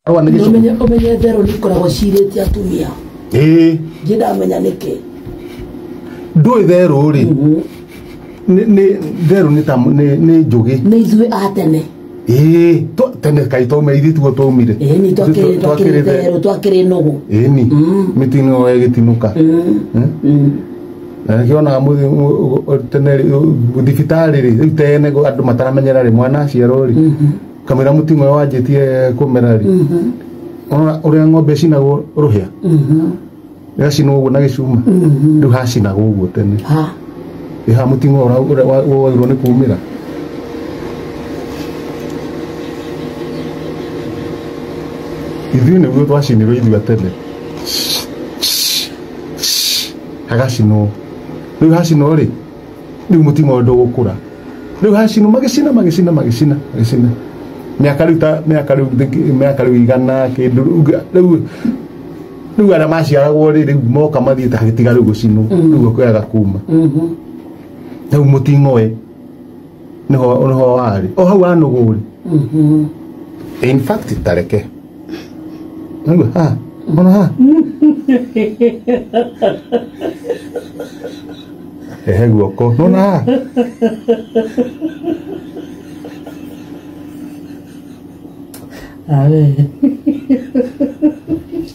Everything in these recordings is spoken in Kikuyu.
Arũa nĩ gĩcũgũ. Ũmenye ũmenye therũ nĩ ikoragwo cirĩte atumia. Ĩĩ. Ndirĩ ndamenya nĩkĩ. Ndũĩ therũ rĩ, nĩ therũ nĩ ta nĩ njũgĩ. Nĩ ithuĩ a tene. Ĩĩ, tene kaĩ twauma ithuĩ tiguo twaumire. Ĩĩ nĩ twakĩrĩ twakĩrĩ therũ twakĩrĩ nũgũ. Ĩni mĩtino ĩgĩtinũka. Na nĩkĩo wonaga tene thibitarĩ rĩ, rĩu tene andũ mataramenyera rĩ, mwana aciarwo rĩ, kamũira mũting'oe wanjĩtie kũmera rĩ, ũrona ũrĩa ng'ombe ĩcinagwo rũhĩa, ĩgacinwo ũguo na gĩcuma, rĩu hacinagwo ũguo tene. Ha. Ĩ haha mũting'oe ũrĩa wagĩrĩirwo nĩ kumĩra. Ithuĩ nĩguo twacinirwo ithuĩ a tene. Hagacinwo. Rĩu hacinwo rĩ, rĩu mũting'oe ndũgũkũra. Rĩu hacinwo magĩcina magĩcina magĩcina magĩcina. Mĩaka rĩu ta mĩaka rĩu mĩaka rĩu igana kĩndũ rĩu rĩu arĩa maciaragwo rĩ, rĩu moka mathiĩte hagĩtiga rĩu gũcinwo, rĩu gũkĩaga kuma. Rĩu mũting'oe nĩho nĩho warĩ. O hau anũgũ rĩ. In fact tareke. Nĩguo ha, ona ha. Ehe guoko, nona ha. Awe.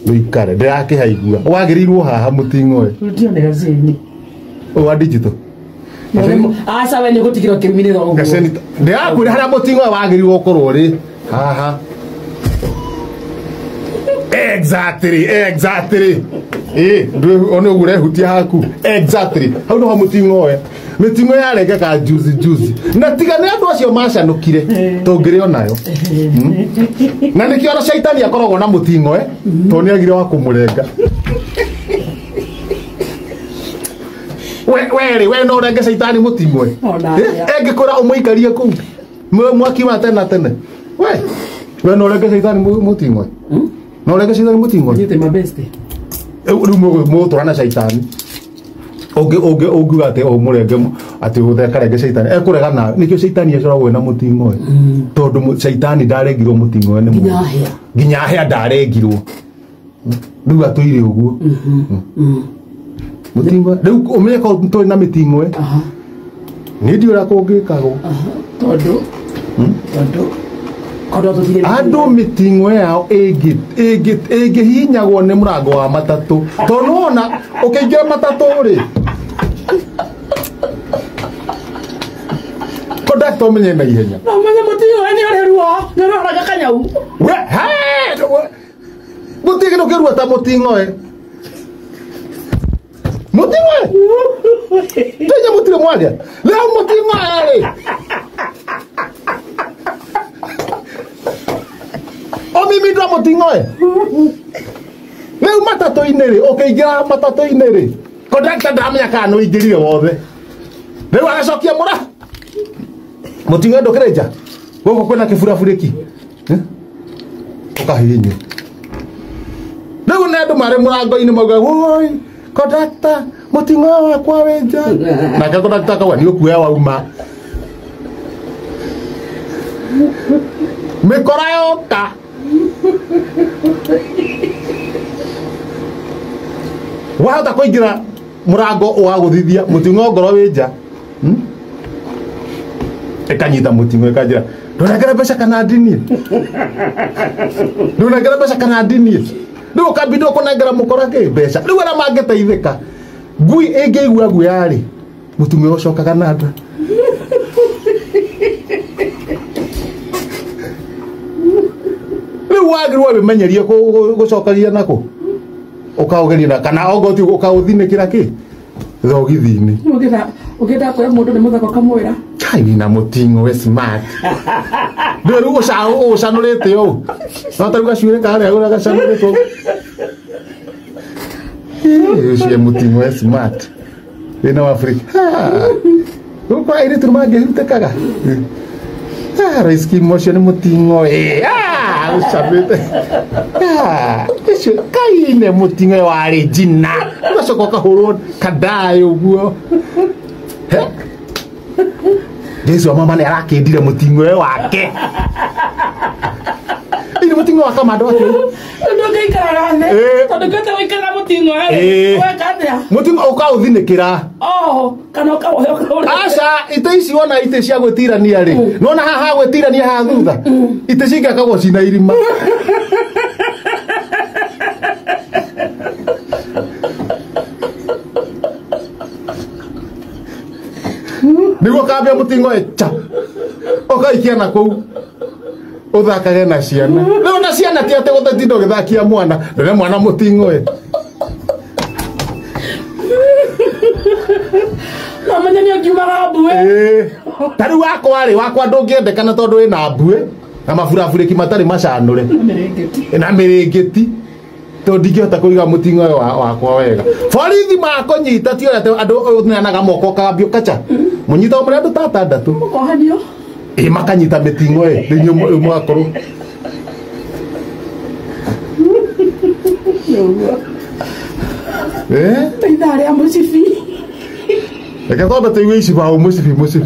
Wĩikare, ndĩrakĩhaigua. Wagĩrĩirwo haha mũting'oe. Rutio nĩ gacini. Ũyũ wa digital. Aca we nĩ gũtigĩra ũkĩruminĩra ũguo. Gaceni ndĩrakwĩra harĩa mũting'oe wagĩrĩirwo gũkorwo rĩ haha. Exactly, exactly. Ĩ, one ũguo ũrehutia haku. Exactly. Hau nĩho mũting'oe. Mĩting'oe yarengeka juzi juzi. Na tiga nĩ andũ acio macanũkire tũngĩrĩ onayo. Na nĩkĩo ona caitani akoragwo na mũting'oe tondũ nĩ agire wa kũmũrenga. We we rĩ, we no ũrenge caitani mũting'oe. Ona Eh, atĩa. Engĩkwĩra ũmũikarie kũu mwaki wa tene na tene. We we no ũrenge caitani mũting'oe. No ũrenge caitani mũting'oe. Nyite mabeste. Rĩu mũgũtũra na caitani. Ũngĩ ũngĩ ũngiuga atĩ ũmũrenge atĩ ũthekarenge caitani ekũrega nawe. Nĩkĩo caitani acoragwo ena mũting'oe. Tondũ caitani ndarengirwo mũting'oe nĩ Nginya mũndũ. hĩa. Nginya hĩa ndarengirwo. Rĩu atũire ũguo. Mũting'oe. Rĩu ũmenye korwo tũrĩ na mĩting'oe. Aha. Niĩ ndiũĩ ũrĩa kũngĩkagwo. Tondũ tondũ korwo tũtirĩ Andũ mĩting'oe yao ĩngĩhihinyagwo nĩ mũrango wa matatũ. Tondũ wona ũkĩingĩra matatũ rĩ, kondakta ũmenye na ihenya. No ũmenye mũting'oe nĩ ũrĩ ruo, nĩ ũroraga kanyau. We, he, we, gũtirĩ kĩndũ kĩrua ta mũting'oe. Mũting'oe? Tũinya mũtirĩ mwaria. Rĩu mũting'oe rĩ. O mimi ndo mũting'oe. Rĩu matatũ-inĩ rĩ, ũkĩingĩra matatũ-inĩ rĩ, kondakta ndamenya kana nĩ ũingĩrire wothe. Rĩu agacokia mũra. Mũting'oe ndũkĩrĩ nja. Gũkũ kwĩna kĩburaburĩki. Ũkahihinywo. Rĩu nĩ andũ marĩ mũrango-inĩ mauga, woi, kondakta, mũting'oe wakwa wĩ nja. Nake kondakta akauga, nĩ ũkuoya wauma. Mĩkora yoka. Wahota kũingĩra mũrango ũgagũthithia mũting'oe ngoro wĩ nja. Ĩkanyita mũting'oe ĩkanjĩra, ndũnengere mbeca kana ndinie. Ndũnengere mbeca kana ndinie. Rĩu ũkambindwo kũnengera mũkora kĩ mbeca. Rĩu arĩa mangĩteithĩka, ngui ĩngĩigua guoya rĩ, mũting'oe ũcokaga na nda. Rĩu wagĩrĩirwo wĩmenyerie gũcokagia nakũ. Ũkaũgeria na kana okorwo ti ũkaũthinĩkĩra kĩ thogithi-inĩ. Ũngĩenda ũngĩenda kuoya mũndũ nĩ mũthako ũkamwĩra. Kai na mũting'oe smart. Ndũĩ rĩu ũcanũrĩte ũũ. No ta rĩu gacuĩrĩ karĩa ũrĩa gacanũrĩtwo. Ũcio mũting'oe smart. Wĩna wa Afrika. Gũkũ airĩtu nĩ mangĩhutĩkaga. Rice Kim ũcio nĩ mũting'oe. Ũcanũrĩte. Ũcio kaine mũting'oe warĩ njina. Ũgacoka ũkahũrwo kandai ũguo. Jesu wa mama nĩ arakĩndire mũting'oe wake. Ini Mũting'o wa kamando atĩ Ndũngĩikaraga thĩ. Ĩĩ. Tondũ ngĩte gũikara mũting'o Ĩĩ. rĩ. Weka atĩa? Mũting'o ũkaũthinĩkĩra. Oh, kana ũkawoya ũkaũrĩa. Aca, itĩ ici wona itĩ cia gwĩtirania rĩ, nona haha ha gwĩtirania haha thutha itĩ cingĩakagwo cina irima. Nĩguo kambia mũting'o ĩca ũkaikia na kũu ũthakage na ciana. Rĩu na ciana ti atĩ gũtatinda ũgĩthakia mwana ndũre mwana mũting'o ĩ. No menye nĩ ũngiumaga mbuĩ. Ĩĩ. Ta rĩu wakwa rĩ, wakwa ndũngĩendekana tondũ wĩna mbuĩ na maburabũrĩki matarĩ macanũre Mĩrĩngĩti. na mĩrĩngĩti, tondũ ndingĩhota kũiga mũting'o ũyũ wakwa wega. Borithi makũnyita ti ũrĩa andũ ũneanaga moko ũkagambio kacha mũnyitagwo mũrĩ andũ ta atandatũ. Ũkohanio. Ĩ makanyita mĩting'o ĩ rĩu inyuĩ mũgakorwo Nĩguo. Ĩ Ithaa rĩa mũcibi. Reke twambe tũigue ici bao mũcibi mũcibi.